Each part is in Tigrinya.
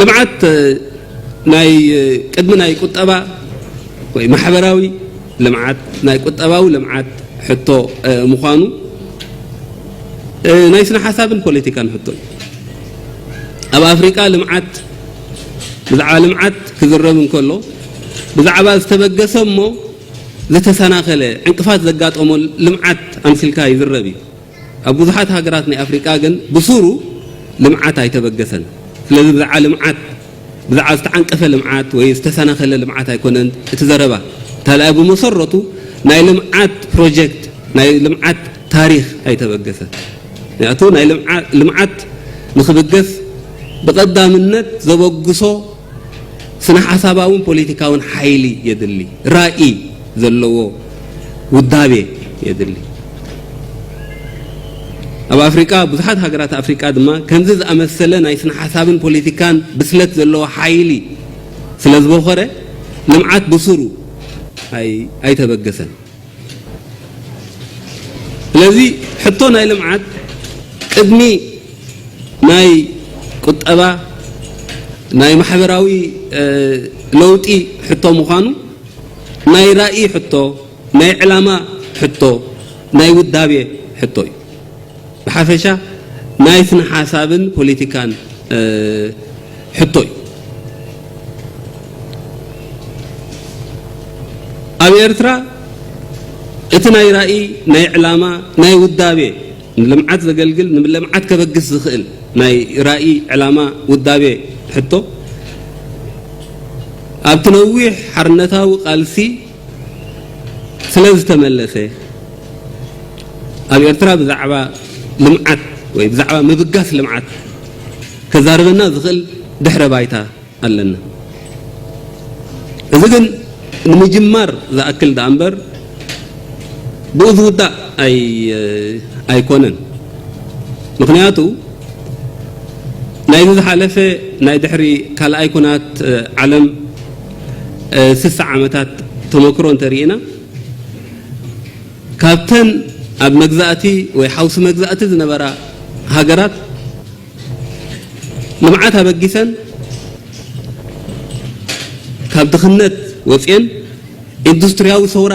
ልምዓት ናይ ቅድሚ ናይ ቁጠባ ወይ ማሕበራዊ ልምዓት ናይ ቁጠባዊ ልምዓት ሕቶ ምዃኑ ናይ ስነ ሓሳብን ፖለቲካን ሕቶ እዩ። ኣብ ኣፍሪቃ ልምዓት ብዛዕባ ልምዓት ክዝረብ እንከሎ ብዛዕባ ዝተበገሰ እሞ ዝተሰናኸለ ዕንቅፋት ዘጋጠሞ ልምዓት ኣምሲልካ ይዝረብ እዩ። ኣብ ብዙሓት ሃገራት ናይ ኣፍሪቃ ግን ብሱሩ ልምዓት ኣይተበገሰን። ስለዚ ብዛዕባ ልምዓት ብዛዕባ ዝተዓንቀፈ ልምዓት ወይ ዝተሰናኸለ ልምዓት ኣይኮነን እቲ ዘረባ። እንተላይ ብመሰረቱ ናይ ልምዓት ፕሮጀክት ናይ ልምዓት ታሪኽ ኣይተበገሰን። ምክንያቱ ናይ ልምዓት ንክብገስ ብቐዳምነት ዘበግሶ ስነ ሓሳባውን ፖለቲካውን ሓይሊ የድሊ፣ ራኢ ዘለዎ ውዳቤ የድሊ። ኣብ ኣፍሪቃ ብዙሓት ሃገራት ኣፍሪቃ ድማ ከምዚ ዝኣመሰለ ናይ ስነ ሓሳብን ፖለቲካን ብስለት ዘለዎ ሓይሊ ስለ ዝበኾረ ልምዓት ብሱሩ ኣይተበገሰን። ስለዚ ሕቶ ናይ ልምዓት ቅድሚ ናይ ቁጠባ ናይ ማሕበራዊ ለውጢ ሕቶ ምዃኑ ናይ ራኢ ሕቶ፣ ናይ ዕላማ ሕቶ፣ ናይ ውዳቤ ሕቶ እዩ። ብሓፈሻ ናይ ስነ ሓሳብን ፖለቲካን ሕቶ እዩ። ኣብ ኤርትራ እቲ ናይ ራኢ ናይ ዕላማ ናይ ውዳቤ ንልምዓት ዘገልግል ንልምዓት ከበግስ ዝኽእል ናይ ራኢ ዕላማ ውዳቤ ሕቶ ኣብቲ ነዊሕ ሓርነታዊ ቃልሲ ስለ ዝተመለሰ ኣብ ኤርትራ ብዛዕባ ልምዓት ወይ ብዛዕባ ምብጋስ ልምዓት ከዛርበና ዝኽእል ድሕረ ባይታ ኣለና። እዚ ግን ንምጅማር ዝኣክል ደኣ እምበር ብኡ ዝውዳእ ኣይኮነን። ምኽንያቱ ናይዚ ዝሓለፈ ናይ ድሕሪ ካልኣይ ኩናት ዓለም ስሳ ዓመታት ተመክሮ እንተርኢና ካብተን ኣብ መግዛእቲ ወይ ሓውሲ መግዛእቲ ዝነበራ ሃገራት ልምዓት ኣበጊሰን ካብ ድኽነት ወፅኤን ኢንዱስትሪያዊ ሰውራ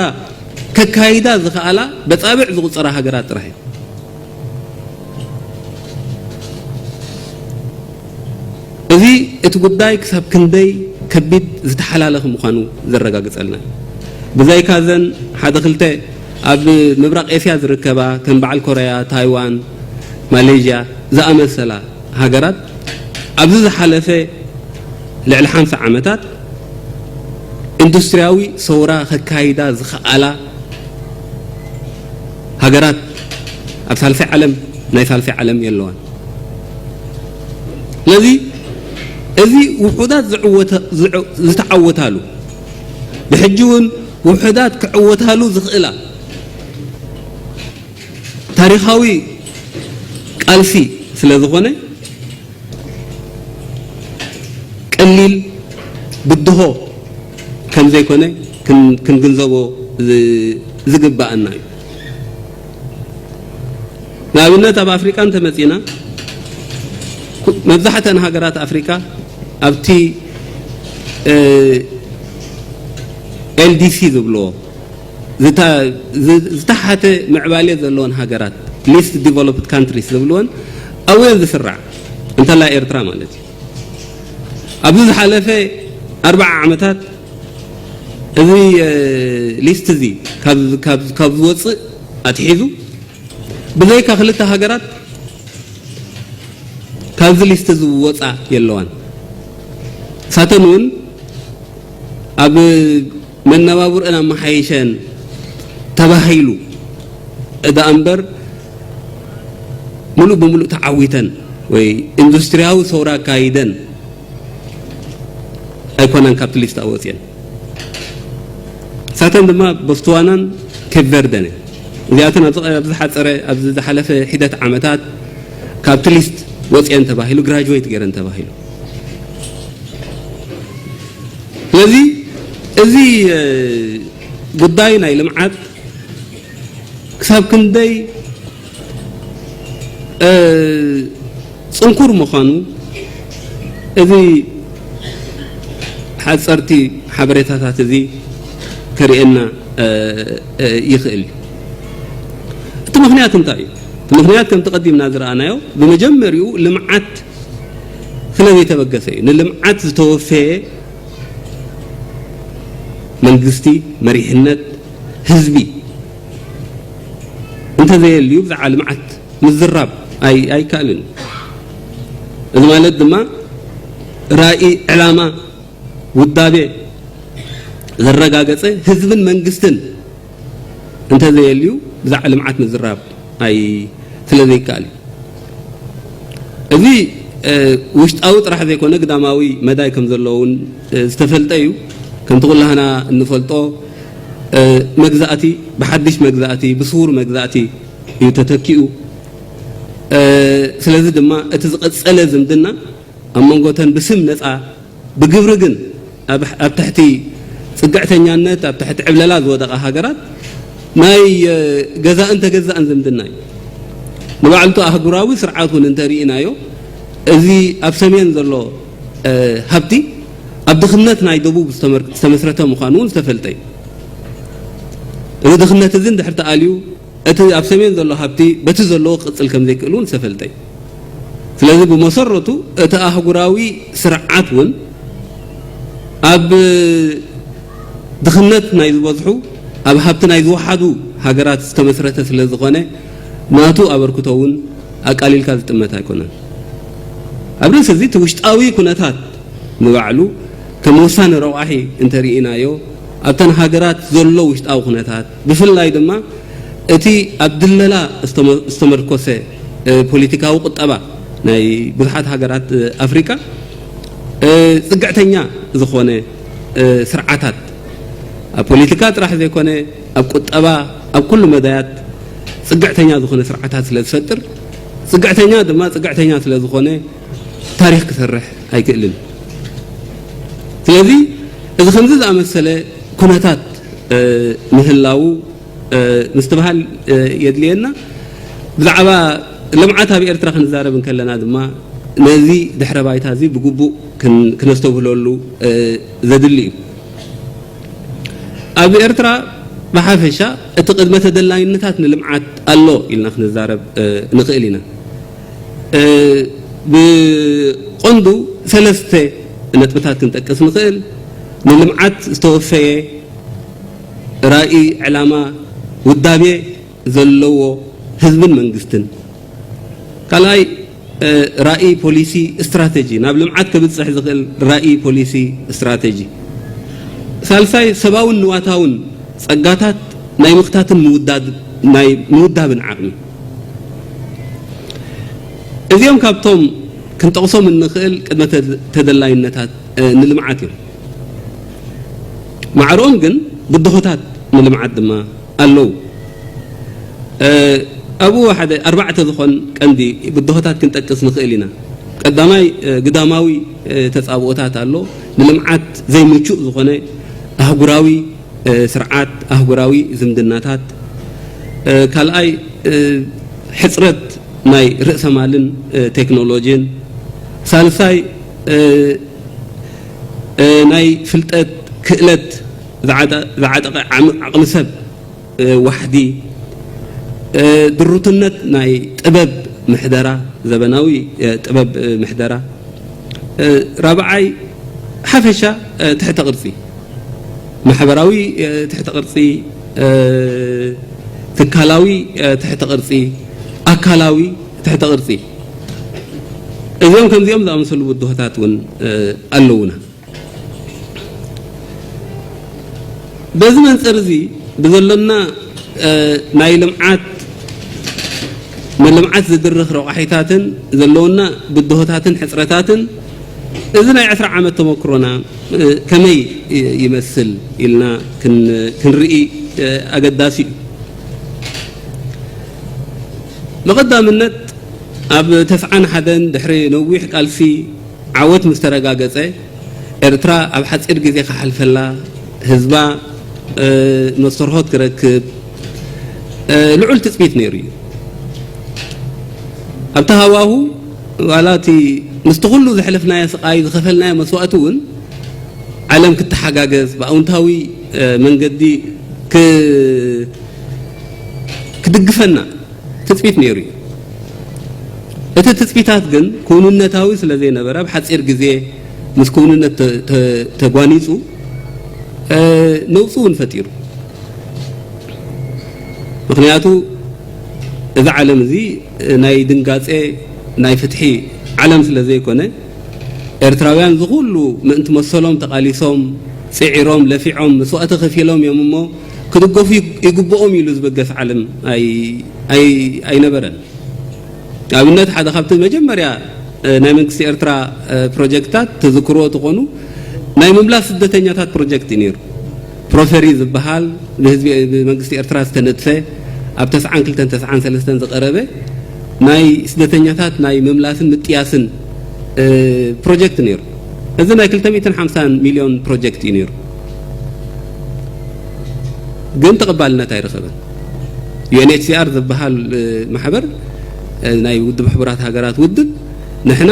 ከካይዳ ዝኸኣላ በፃብዕ ዝቑፀራ ሃገራት ጥራሕ እየን። እዚ እቲ ጉዳይ ክሳብ ክንደይ ከቢድ ዝተሓላለኸ ምዃኑ ዘረጋግጸልና። ብዘይካ ዘን ሓደ ክልተ ኣብ ምብራቕ ኤስያ ዝርከባ ከም በዓል ኮርያ፣ ታይዋን፣ ማሌዥያ ዝኣመሰላ ሃገራት ኣብዚ ዝሓለፈ ልዕሊ ሓምሳ ዓመታት ኢንዱስትሪያዊ ሰውራ ከካይዳ ዝኸኣላ ሃገራት ኣብ ሳልሳይ ዓለም ናይ ሳልሳይ ዓለም የለዋን። ስለዚ እዚ ውሑዳት ዝተዓወታሉ ብሕጂ እውን ውሑዳት ክዕወታሉ ዝኽእላ ታሪኻዊ ቃልሲ ስለ ዝኾነ ቀሊል ብድሆ ከም ዘይኮነ ክንግንዘቦ ዝግባኣና እዩ። ንኣብነት ኣብ ኣፍሪቃ እንተመጺና መብዛሕተን ሃገራት ኣፍሪቃ ኣብቲ ኤልዲሲ ዝብልዎ ዝተሓተ ምዕባለ ዘለወን ሃገራት least developed countries ዝብልወን ኣብየን ዝስራዕ እንተላ ኤርትራ ማለት እዩ። ኣብዚ ዝሓለፈ ኣርባዓ ዓመታት እዚ ሊስት እዚ ካብ ዝወፅእ ኣትሒዙ ብዘይካ ክልተ ሃገራት ካብዚ ሊስት ዝወፃ የለዋን። ሳተን እውን ኣብ መነባብርአን ኣመሓይሸን ተባሂሉ እዳ እምበር ምሉእ ብምሉእ ተዓዊተን ወይ ኢንዱስትሪያዊ ሰውራ ኣካይደን ኣይኮነን ካብቲ ሊስት ኣወፅየን። ሳተን ድማ ቦትስዋናን ኬፕ ቨርደን እዚኣተን ኣብዚ ዝሓፀረ ኣብዚ ዝሓለፈ ሒደት ዓመታት ካብቲ ሊስት ወፅየን ተባሂሉ ግራጅዌት ገይረን ተባሂሉ። ስለዚ እዚ ጉዳይ ናይ ልምዓት ክሳብ ክንደይ ፅንኩር ምዃኑ እዚ ሓፀርቲ ሓበሬታታት እዚ ከርእየና ይኽእል እዩ። እቲ ምኽንያት እንታይ እዩ? እቲ ምኽንያት ከምቲ ቀዲምና ዝረኣናዮ ብመጀመሪኡ ልምዓት ስለ ዘይተበገሰ እዩ። ንልምዓት ዝተወፈየ መንግስቲ፣ መሪሕነት፣ ህዝቢ እንተዘየልዩ ብዛዕባ ልምዓት ምዝራብ ኣይከኣልን። እዚ ማለት ድማ ራኢ፣ ዕላማ፣ ውዳቤ ዘረጋገፀ ህዝብን መንግስትን እንተዘየልዩ ብዛዕባ ልምዓት ምዝራብ ኣይ ስለ ዘይከኣል እዩ። እዚ ውሽጣዊ ጥራሕ ዘይኮነ ግዳማዊ መዳይ ከም ዘለውን ዝተፈልጠ እዩ። ከምቲ ኩላህና እንፈልጦ መግዛእቲ ብሓድሽ መግዛእቲ ብስውር መግዛእቲ እዩ ተተኪኡ። ስለዚ ድማ እቲ ዝቐጸለ ዝምድና ኣብ መንጎተን ብስም ነፃ ብግብሪ ግን ኣብ ትሕቲ ፅግዕተኛነት ኣብ ትሕቲ ዕብለላ ዝወደቓ ሃገራት ናይ ገዛእን ተገዛእን ዝምድና እዩ። ንባዕልቱ ኣህጉራዊ ስርዓት እውን እንተርኢናዮ እዚ ኣብ ሰሜን ዘሎ ሃብቲ ኣብ ድኽነት ናይ ደቡብ ዝተመስረተ ምዃኑ እውን ዝተፈልጠ እዩ። እዚ ድኽነት እዚ እንድሕር ተኣልዩ እቲ ኣብ ሰሜን ዘሎ ሃብቲ በቲ ዘለዎ ክቕፅል ከም ዘይክእል እውን ዝተፈልጠ እዩ። ስለዚ ብመሰረቱ እቲ ኣህጉራዊ ስርዓት እውን ኣብ ድኽነት ናይ ዝበዝሑ ኣብ ሃብቲ ናይ ዝወሓዱ ሃገራት ዝተመስረተ ስለ ዝኾነ ናቱ ኣበርክቶ እውን ኣቃሊልካ ዝጥመት ኣይኮነን። ኣብ ርእሲ እዚ እቲ ውሽጣዊ ኩነታት ንባዕሉ ከም ወሳኒ ረቋሒ እንተርኢናዮ ኣብተን ሃገራት ዘሎ ውሽጣዊ ኩነታት ብፍላይ ድማ እቲ ኣብ ድለላ ዝተመርኮሰ ፖለቲካዊ ቁጠባ ናይ ብዙሓት ሃገራት ኣፍሪቃ ፅግዕተኛ ዝኾነ ስርዓታት ኣብ ፖለቲካ ጥራሕ ዘይኮነ ኣብ ቁጠባ ኣብ ኩሉ መዳያት ፅግዕተኛ ዝኾነ ስርዓታት ስለ ዝፈጥር ፅግዕተኛ ድማ ፅግዕተኛ ስለ ዝኾነ ታሪኽ ክሰርሕ ኣይክእልን። ስለዚ እዚ ከምዚ ዝኣመሰለ ኩነታት ምህላዉ ምስትብሃል የድልየና። ብዛዕባ ልምዓት ኣብ ኤርትራ ክንዛረብ እንከለና ድማ ነዚ ድሕረ ባይታ እዚ ብግቡእ ክነስተብህለሉ ዘድሊ እዩ። ኣብ ኤርትራ ብሓፈሻ እቲ ቅድመ ተደላይነታት ንልምዓት ኣሎ ኢልና ክንዛረብ ንኽእል ኢና። ብቐንዱ ሰለስተ ነጥብታት ክንጠቅስ ንኽእል። ንልምዓት ዝተወፈየ ራኢ፣ ዕላማ፣ ውዳቤ ዘለዎ ህዝብን መንግስትን። ካልኣይ ራኢ፣ ፖሊሲ፣ ስትራተጂ፣ ናብ ልምዓት ከብፅሕ ዝኽእል ራኢ፣ ፖሊሲ፣ ስትራተጂ። ሳልሳይ ሰብኣውን ንዋታውን ፀጋታት ናይ ምኽታትን ምውዳብን ዓቕሚ። እዚኦም ካብቶም ክንጠቕሶም እንኽእል ቅድመ ተደላይነታት ንልምዓት እዮም። ማዕረኦም ግን ብድሆታት ንልምዓት ድማ ኣለዉ። ኣብኡ ሓደ ኣርባዕተ ዝኾን ቀንዲ ብድሆታት ክንጠቅስ ንኽእል ኢና። ቀዳማይ ግዳማዊ ተፃብኦታት ኣሎ። ንልምዓት ዘይምቹእ ዝኾነ ኣህጉራዊ ስርዓት ኣህጉራዊ ዝምድናታት፣ ካልኣይ ሕፅረት ናይ ርእሰ ማልን ቴክኖሎጂን፣ ሳልሳይ ናይ ፍልጠት ክእለት ዝዓጠቐ ዓቕሚ ሰብ ዋሕዲ፣ ድሩትነት ናይ ጥበብ ምሕደራ፣ ዘበናዊ ጥበብ ምሕደራ፣ ራብዓይ ሓፈሻ ትሕተ ቅርፂ፣ ማሕበራዊ ትሕተ ቅርፂ፣ ትካላዊ ትሕተ ቅርፂ፣ ኣካላዊ ትሕተ ቅርፂ። እዚኦም ከምዚኦም ዝኣመሰሉ ብድሆታት እውን ኣለውና። በዚ መንፅር እዚ ብዘሎና ናይ ልምዓት ንልምዓት ዝድርኽ ረቋሒታትን ዘለውና ብድሆታትን ሕፅረታትን እዚ ናይ ዕስራ ዓመት ተመክሮና ከመይ ይመስል ኢልና ክንርኢ ኣገዳሲ እዩ። ብቐዳምነት ኣብ ተስዓን ሓደን ድሕሪ ነዊሕ ቃልሲ ዓወት ምስ ተረጋገጸ ኤርትራ ኣብ ሓጺር ግዜ ክሓልፈላ ህዝባ መስተርሆት ክረክብ ልዑል ትጽቢት ነይሩ እዩ። ኣብቲ ሃዋሁ ዋላ እቲ ምስቲ ኩሉ ዘሕለፍናዮ ስቓይ፣ ዝኸፈልናዮ መስዋእቲ እውን ዓለም ክትተሓጋገዝ፣ ብኣውንታዊ መንገዲ ክድግፈና ትፅቢት ነይሩ እዩ። እቲ ትፅቢታት ግን ክውንነታዊ ስለ ዘይነበረ፣ ኣብ ሓፂር ግዜ ምስ ክውንነት ተጓኒፁ ነውፂ እውን ፈጢሩ። ምኽንያቱ እዚ ዓለም እዚ ናይ ድንጋፀ፣ ናይ ፍትሒ ዓለም ስለ ዘይኮነ፣ ኤርትራውያን ዝኹሉ ምእንቲ መሰሎም ተቓሊሶም፣ ፅዒሮም፣ ለፊዖም፣ መስዋእቲ ከፊሎም እዮም እሞ ክድገፉ ይግብኦም ኢሉ ዝበገስ ዓለም ኣይነበረን። ኣብነት ሓደ ካብቲ መጀመርያ ናይ መንግስቲ ኤርትራ ፕሮጀክትታት ትዝክርዎ ትኾኑ፣ ናይ ምምላስ ስደተኛታት ፕሮጀክት እዩ ነይሩ። ፕሮፈሪ ዝበሃል ብህዝቢ፣ ብመንግስቲ ኤርትራ ዝተነድፈ፣ ኣብ ተስዓን ክልተን ተስዓን ሰለስተን ዝቐረበ ናይ ስደተኛታት ናይ ምምላስን ምጥያስን ፕሮጀክት ነይሩ። እዚ ናይ ክልተ ሚእትን ሓምሳን ሚልዮን ፕሮጀክት እዩ ነይሩ፣ ግን ተቐባልነት ኣይረኸበን። ዩኤንኤችሲኣር ዝበሃል ማሕበር፣ ናይ ውድብ ሕቡራት ሃገራት ውድብ፣ ንሕና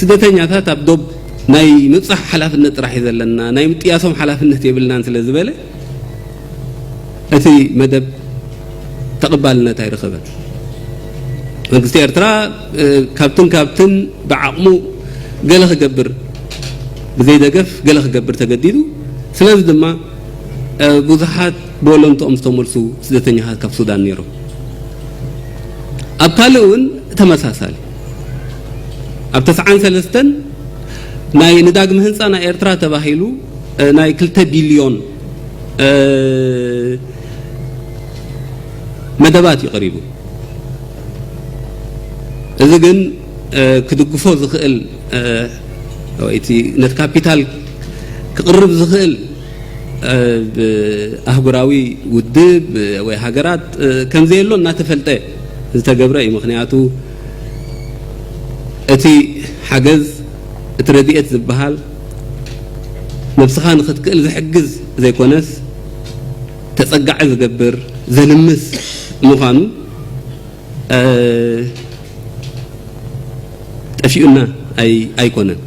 ስደተኛታት ኣብ ዶብ ናይ ምብጻሕ ሓላፍነት ጥራሕ እዩ ዘለና፣ ናይ ምጥያሶም ሓላፍነት የብልናን ስለ ዝበለ፣ እቲ መደብ ተቐባልነት ኣይረኸበን። መንግስቲ ኤርትራ ካብትን ካብትን ብዓቕሙ ገለ ክገብር፣ ብዘይ ደገፍ ገለ ክገብር ተገዲዱ። ስለዚ ድማ ብዙሓት ብወለንትኦም ዝተመልሱ ስደተኛታት ካብ ሱዳን ነይሮም። ኣብ ካልእ እውን ተመሳሳሊ፣ ኣብ ተስዓን ሰለስተን ናይ ንዳግመ ህንፃ ናይ ኤርትራ ተባሂሉ ናይ ክልተ ቢልዮን መደባት እዩ ቀሪቡ። እዚ ግን ክድግፎ ዝኽእል ወይ እቲ ነቲ ካፒታል ክቕርብ ዝኽእል ኣህጉራዊ ውድብ ወይ ሃገራት ከም ዘየሎ እናተፈልጠ ዝተገብረ እዩ። ምኽንያቱ እቲ ሓገዝ፣ እቲ ረድኤት ዝበሃል ነብስኻ ንኽትክእል ዝሕግዝ ዘይኮነስ፣ ተጸጋዒ ዝገብር፣ ዘልምስ ምዃኑ ጠፊኡና ኣይኮነን።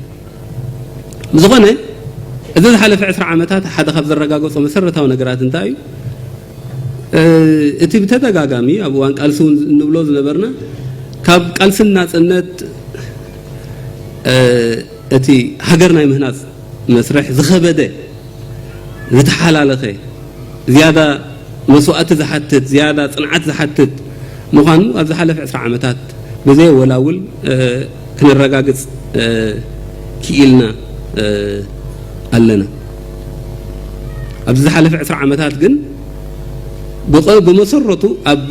ብዝኾነ፣ እዚ ዝሓለፈ ዕስራ ዓመታት ሓደ ካብ ዘረጋገጾ መሰረታዊ ነገራት እንታይ እዩ? እቲ ብተደጋጋሚ ኣብ እዋን ቃልሲ እውን እንብሎ ዝነበርና፣ ካብ ቃልስን ናጽነት እቲ ሃገር ናይ ምህናጽ መስርሕ ዝኸበደ፣ ዝተሓላለኸ፣ ዝያዳ መስዋእቲ ዝሓትት፣ ዝያዳ ጽንዓት ዝሓትት ምዃኑ ኣብ ዝሓለፈ ዕስራ ዓመታት ብዘየወላውል ክነረጋግጽ ክኢልና ኣለና። ኣብዚ ዝሓለፈ ዕስራ ዓመታት ግን ብመሰረቱ ኣብ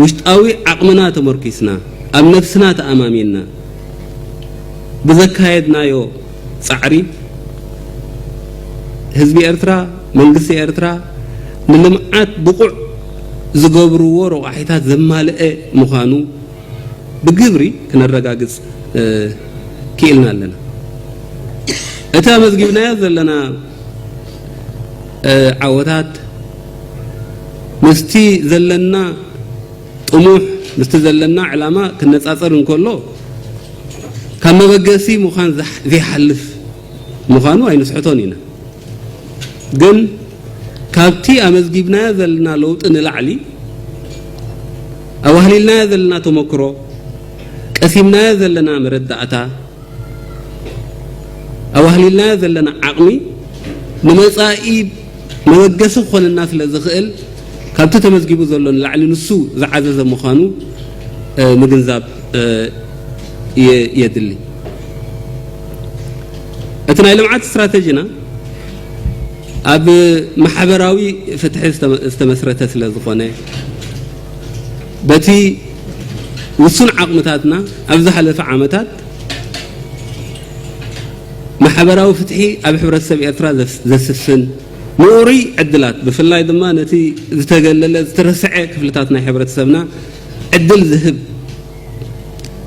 ውሽጣዊ ዓቕምና ተመርኪስና፣ ኣብ ነብስና ተኣማሚንና ብዘካየድናዮ ጻዕሪ፣ ህዝቢ ኤርትራ፣ መንግስቲ ኤርትራ ንልምዓት ብቑዕ ዝገብርዎ ረቋሒታት ዘማልአ ምዃኑ ብግብሪ ክነረጋግጽ ክኢልና ኣለና። እቲ ኣመዝጊብናዮ ዘለና ዓወታት ምስቲ ዘለና ጥሙሕ፣ ምስቲ ዘለና ዕላማ ክነጻጸር እንከሎ፣ ካብ መበገሲ ምዃን ዘይሓልፍ ምዃኑ ኣይንስሕቶን ኢና። ግን ካብቲ ኣመዝጊብናዮ ዘለና ለውጢ ንላዕሊ፣ ኣዋህሊልናዮ ዘለና ተመክሮ፣ ቀሲምናዮ ዘለና መረዳእታ፣ ኣዋህሊልናዮ ዘለና ዓቕሚ ንመጻኢ መበገሲ ክኾነና ስለ ዝኽእል፣ ካብቲ ተመዝጊቡ ዘሎ ንላዕሊ ንሱ ዝዓዘዘ ምዃኑ ምግንዛብ የድሊ። እቲ ናይ ልምዓት ስትራተጂና ኣብ ማሕበራዊ ፍትሒ ዝተመስረተ ስለ ዝኾነ፣ በቲ ውሱን ዓቕምታትና ኣብ ዝሓለፈ ዓመታት ማሕበራዊ ፍትሒ ኣብ ሕብረተሰብ ኤርትራ ዘስፍን፣ ምኡሩይ ዕድላት፣ ብፍላይ ድማ ነቲ ዝተገለለ ዝተረስዐ ክፍልታት ናይ ሕብረተሰብና ዕድል ዝህብ፣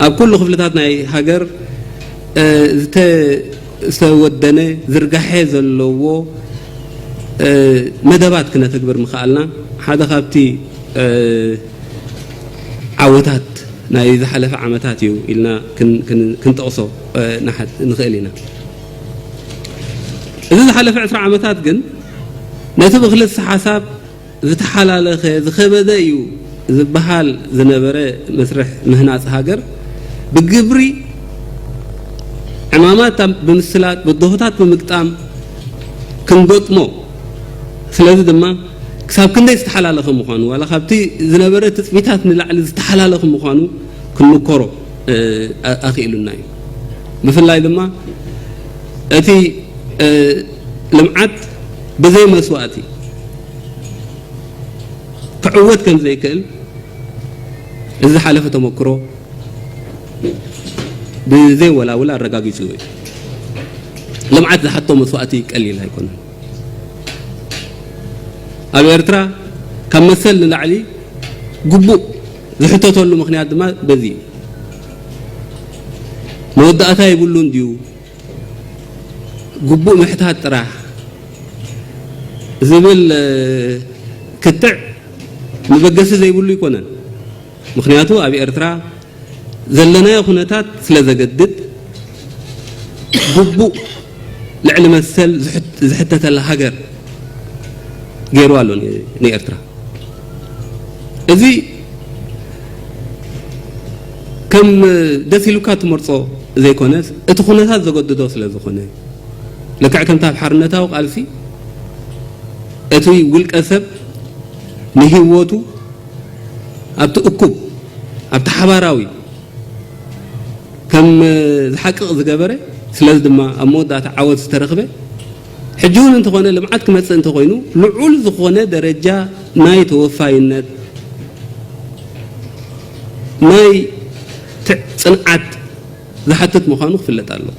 ኣብ ኩሉ ክፍልታት ናይ ሃገር ዝተወደነ ዝርጋሐ ዘለዎ መደባት ክነተግብር ምኽኣልና ሓደ ካብቲ ዓወታት ናይ ዝሓለፈ ዓመታት እዩ ኢልና ክንጠቕሶ ንኽእል ኢና። እዚ ዝሓለፈ ዕስራ ዓመታት ግን ነቲ ብክልተ ሓሳብ ዝተሓላለኸ ዝኸበደ እዩ ዝበሃል ዝነበረ መስርሕ ምህናፅ ሃገር ብግብሪ ዕማማት ብምስላጥ ብድሆታት ብምግጣም ክንገጥሞ፣ ስለዚ ድማ ክሳብ ክንደይ ዝተሓላለኸ ምዃኑ ዋላ ካብቲ ዝነበረ ትፅቢታት ንላዕሊ ዝተሓላለኸ ምዃኑ ክንምከሮ ኣኽኢሉና እዩ። ብፍላይ ድማ እቲ ልምዓት ብዘይ መስዋእቲ ክዕወት ከም ዘይክእል እዚ ዝሓለፈ ተመክሮ ብዘይ ወላውል ኣረጋጊፁ እዩ። ልምዓት ዝሓቶ መስዋእቲ ቀሊል ኣይኮነን። ኣብ ኤርትራ ካብ መሰል ንላዕሊ ግቡእ ዝሕተተሉ ምኽንያት ድማ በዚ እዩ። መወዳእታ የብሉን ድዩ? ግቡእ ምሕታት ጥራሕ ዝብል ክትዕ መበገሲ ዘይብሉ ኣይኮነን። ምኽንያቱ ኣብ ኤርትራ ዘለናዮ ኩነታት ስለ ዘገድድ ግቡእ ልዕሊ መሰል ዝሕተተላ ሃገር ገይሩ ኣሎ ንኤርትራ። እዚ ከም ደስ ኢሉካ ትመርጾ ዘይኮነስ እቲ ኩነታት ዘገድዶ ስለ ዝኾነ፣ ልክዕ ከምቲ ኣብ ሓርነታዊ ቃልሲ እቲ ውልቀ ሰብ ንህይወቱ ኣብቲ እኩብ ኣብቲ ሓባራዊ ከም ዝሓቅቕ ዝገበረ፣ ስለዚ ድማ ኣብ መወዳእታ ዓወት ዝተረኽበ፣ ሕጂ እውን እንተኾነ ልምዓት ክመጽእ እንተኾይኑ ልዑል ዝኾነ ደረጃ ናይ ተወፋይነት፣ ናይ ትዕ- ጽንዓት ዝሓትት ምዃኑ ክፍለጥ ኣለዎ።